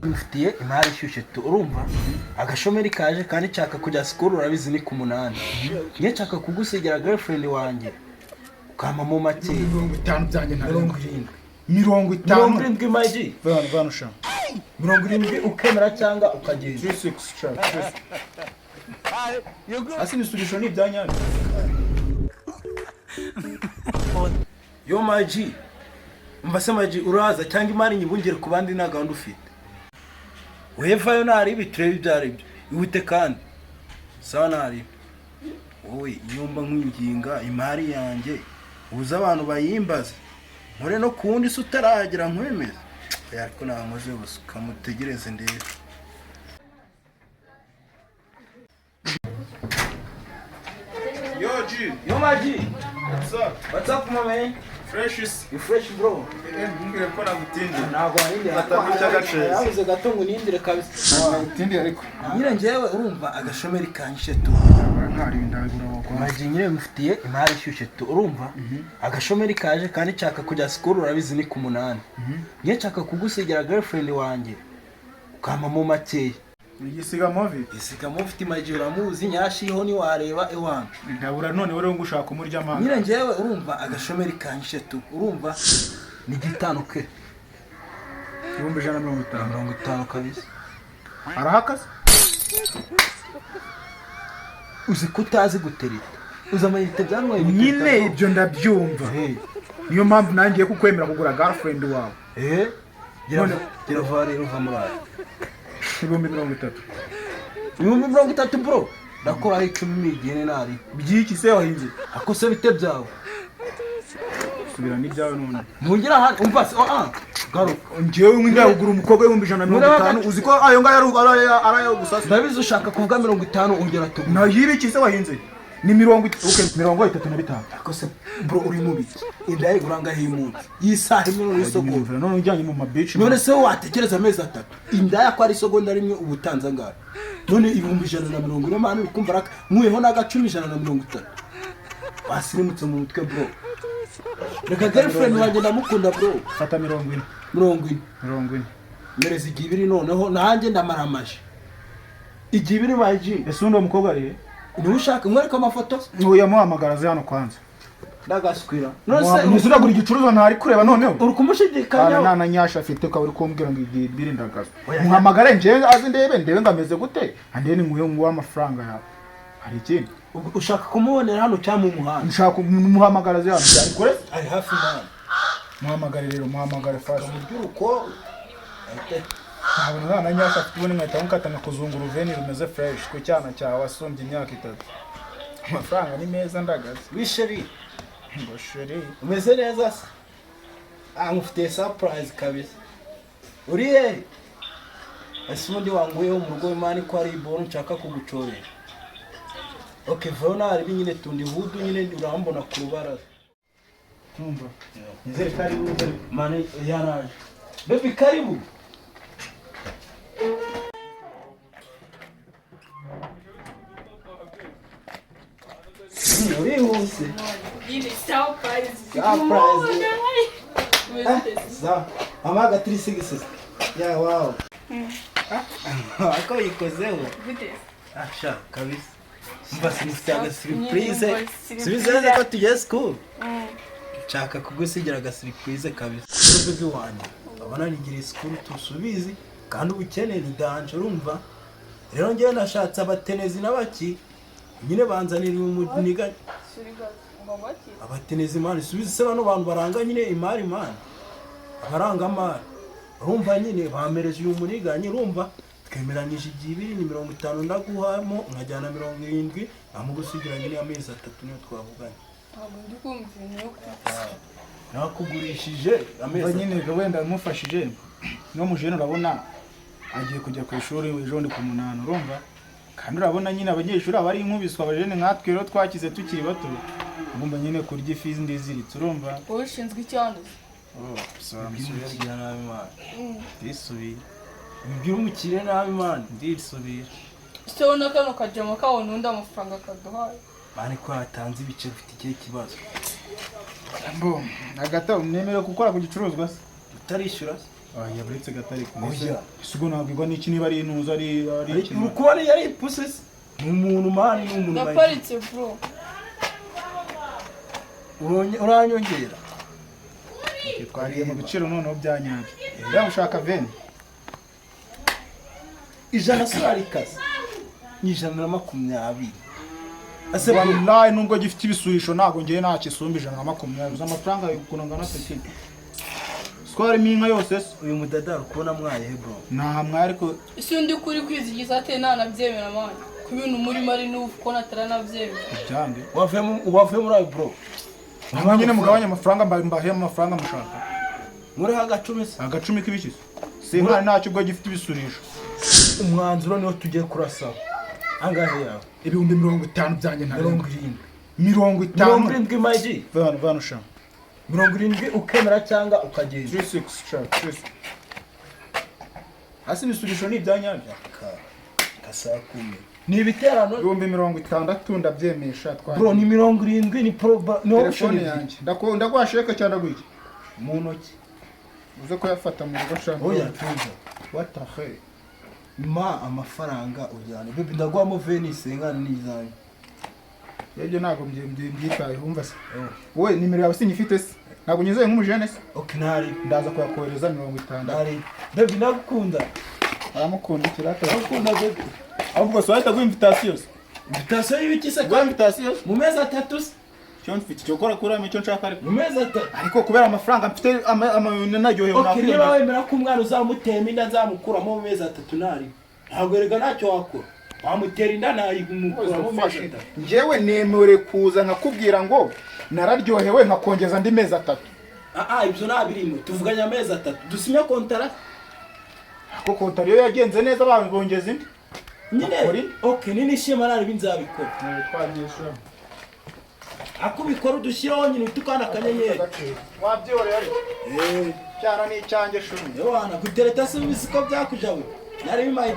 Mufitiye imari ishyushye tu, urumva agashomeri kaje kandi nshaka kujya sikuru, urabizi ni ku 8. Njye nshaka kugusigira girlfriend wanjye ukampamo make. 50 byanjye nta 70. 50. 70 maji. Vana vana sha. 70 ukemera cyangwa ukagenda. 36 sha. Asi nisurisho ni ibyanyabyo. Yo maji. Umva se maji, uraza cyangwa imari nyibungire ku bandi nta gahunda ufite. Wevayo naribi turebe ibyo ari byo. Ihute kandi. Sawa naribi. Wowe nyumba nkwinginga imari yanjye ubuze abantu bayimbaze. Nkore no kuwundi se utaragera nkwemeze. Oya, ariko ntankoze gusa ukamutegereze ndebe. Yo G, Yo maji. what's up? What's up my man? Fresh is. You fresh bro. Ntumbwire ko nagutindiye. Ntabwo warindira. Fata gutya. Yabuze gato ngo unindire kabisa. Nagutindiye ariko. Nyine njyewe urumva agashomeri kanyishe tu. Ntari ndabigura wakora. Maji nyine mufitiye imari ishyushye tu, urumva agashomeri kaje kandi nshaka kujya sikuru, urabizi ni ku 8. Njye nshaka kugusigira girlfriend wanjye ukampamo makeya. Igisiga movi. Isigamo ufite maji, uramuzi nyashiho ntiwareba ewana. Ndabura none rero ngo ushaka kumurya amanga. Nyine njyewe urumva agashomeri kanyishe tu, urumva ni gitanu ke. 150. 50 kabisa. Arahakaze? Uzi ko utazi gutereta, uzi amayinite byantwaye gutereta Nyine bro. ibyo ndabyumva. Niyo mpamvu nangiye kukwemera kugura girlfriend wawe. Gira vuba rero uva muri ayo. 30,000. 30,000 bro, ndakuraho 10 migene nari. Byiki se wahinze? Ako se bite byawe? Subira n'ibyawe none. Ntugera hano umva se, oh garuka. Njyewe mwinga kugura umukobwa 150,000, uzi ko ayo ngayo ari ayo gusasa. Ndabizi ushaka kuvuga 50 ongera tugura. Nayibiki se wahinze? Ni mirongo okay, 35. Ako se bro uri mubi. Inda yigura ngaho imunsi. Yisaha imwe none isogonda. None ujyanye mu mabici. None se watekereza amezi 3. Inda yako ari isogonda rimwe ubu utanze angahe? None 140,000 mani uri kumva raka nkuyeho n'agacumi 130. Wasirimutse mu mutwe bro. Reka girlfriend wanjye ndamukunda bro. Fata 40. 40. 40. Mereza igihe ibiri noneho nanjye ndamaramaje. Igihe ibiri maji. Ese undi mukobwa ari? Niwe ushaka mwereke amafoto? Oya muhamagara aze hano kwanza. Ndagaswira. None se Ntuzuragura igicuruzwa ntari kureba noneho. uri kumushidikanya? Kana nta nyasha afite ukaba uri kumbwira ngo igihe ibiri ndagaza. Muhamagare njye aze ndebe ngo ameze gute. Ande ni nguye nguwa amafaranga yawe. Hari ikindi? Ushaka kumubonera hano cyangwa mu muhanda? Nshaka muhamagara aze hano. Ari kure? Ari hafi mwana. Muhamagare rero, muhamagare fast. Urubyiruko. Ntabwo nta na nyasha afite ubundi nkahita mukata nkakuzungura uruveni rumeze fresh ku cyana cyawe wasumbye imyaka 3. Amafaranga ni meza ndagaza. Wisheri, Ngo sheri. umeze neza se? Ah, ngufitiye surprise kabisa. Uri he? Ese ubundi wanguyeho mu rugo imana ko ari iboro nshaka kugucorera. Okay, vayo naribi nyine tundi hudu nyine urambona ku rubaraza. Numva. Nizere ko ari buze. Mane yaraje. Baby karibu. Urihuse. Nyine surprise. Surprise. Za. Mama ga 360. Yeah, wow. Ako yikozeho. Gute? Ah, sha kabisa. Mba sinifite aga surprise. Nyine Subiza neza ko tugiye school. Nshaka kugusigira aga surprise kabisa. Baby wanjye. Abana nigiriye school tusubizi kandi ubukene ni danger urumva. Rero njyewe nashatse abatenezi n'abaki nyine banzanira umuniga abatenezi mani subiza se bano bantu baranga nyine imari mani abaranga amari urumva nyine bamereje uyu muniga nyine urumva twemeranyije igihe ibiri ni 50 ndaguhamo nkajyana 70 namugusigira nyine amezi 3 niyo twavuganye. Ntabwo ndi kumva ibintu. Nakugurishije amezi Nyine wenda mufashije no mujene urabona agiye kujya ku ishuri ejo ndi ku 8 urumva kandi urabona nyine abanyeshuri abari inkubiswa abajene nkatwe rero twakize tukiri bato ugomba nyine kurya ifi ndiziritse urumva. Wowe ushinzwe icyanduza. Oh, sora Ndisubira nabi mani. Ndisubira. Ibyo umukire nabi mani. Ndisubira. Ese ubona kano kajama kabona undi amafaranga kaduhaye. Mani ko yatanze ibice bifite ikihe kibazo? Mbo, agata unemerewe gukora ku gicuruzwa se? Utarishyura se? Oya, buretse gatari. Oya. Ese ubwo nabwirwa n'iki niba ari intuza, ari Uri ikintu? kubona yari ipusi se? Ni umuntu, man, ni umuntu, my G. Ndaparitse, bro. Uranyongera. Okay, twagiye mu biciro noneho bya nyabyo. Rero ushaka 20. 100 se urarikaze? Ni 120 ese, bro? Wallahi, nubwo gifite ibisurisho, ntabwo ngiye, nta kisumba 120. Uzi amafaranga ukuntu angana peti? Siko harimo inka yose se? Uyu mudadari ukubona mwayehe, bro? Nta mwari, ariko Ese undi kuri kwizigiza ate? Ntanabyemera, man, ku bintu murimo ari n'ubu ko nataranabyemera. Ibyange. Wavuye muri ayo, bro. Ntabwo nyine mugabanya amafaranga, mbahe amafaranga mushaka. Muriho agacumi se? Agacumi k'ibiki se? Inka ntacyo ubwo gifite ibisurisho. Umwanzuro niwo tugiye kurasaho. Angahe yawe? 50,000 byanjye ntarengwa. 70. Mirongo Mirongo itanu. irindwi, my G. Vana, vana sha. 70 ukemera cyangwa ukagenda. 36 sha, 36. Hasi ibisurisho ni ibya nyabyo. Kasakumi ni ibiterano. 60,000 ndabyemesha. Bro, Twagiye. ni 70, ni proba, ni option Telefone ebyiri. yanjye ndaguha sheke cyangwa ndaguha iki? Mu ntoki. Uze kuyafata mu rugo sha. Oya, tuza. What the hell? Ma amafaranga ujyane, baby, ndaguhamo 20, n'izanjye. Ibyo ntabwo mbyitayeho, umva se, wowe nimero yawe sinyifite se? Ntabwo unyizeye nk'umujene se? Okay, ntari. Ndaza kuyakohereza 60. Ntari, baby, ndagukunda. Aramukunda ikirata. Ndagukunda, baby. Ahubwo se wahita guha invitation se? Invitation y'ibiki se? Guha invitation se? Mu mezi 3 se? Icyo mfite icyo gukora kuri icyo nshaka, ariko Mu mezi 3. Ariko kubera amafaranga mfite naryohewe. Okay, niba wemera ko umwana uzamutema inda, nzamukuramo mu mezi 3, ntari. Ntabwo erega ntacyo wakora, wamutera inda ntayimukuramo mu mezi 3. Njyewe nemerewe kuza nkakubwira ngo nararyohewe, nkakongeza andi mezi 3. Ah, ibyo ntabirimo. Tuvuganye amezi 3, dusinye kontara. Kuko kontara iyo yagenze neza babongeza indi. Nyine. Akora indi. Okay, ninishima naribi nzabikora. Twagiye sha. Ako ubikora udushyiraho nyine utukana akanyenyeri. Wabyihoreye, ariko cyana ni icyanjye shumi. Yohana gutereta se ubizi ko byakujawe nari bimaye.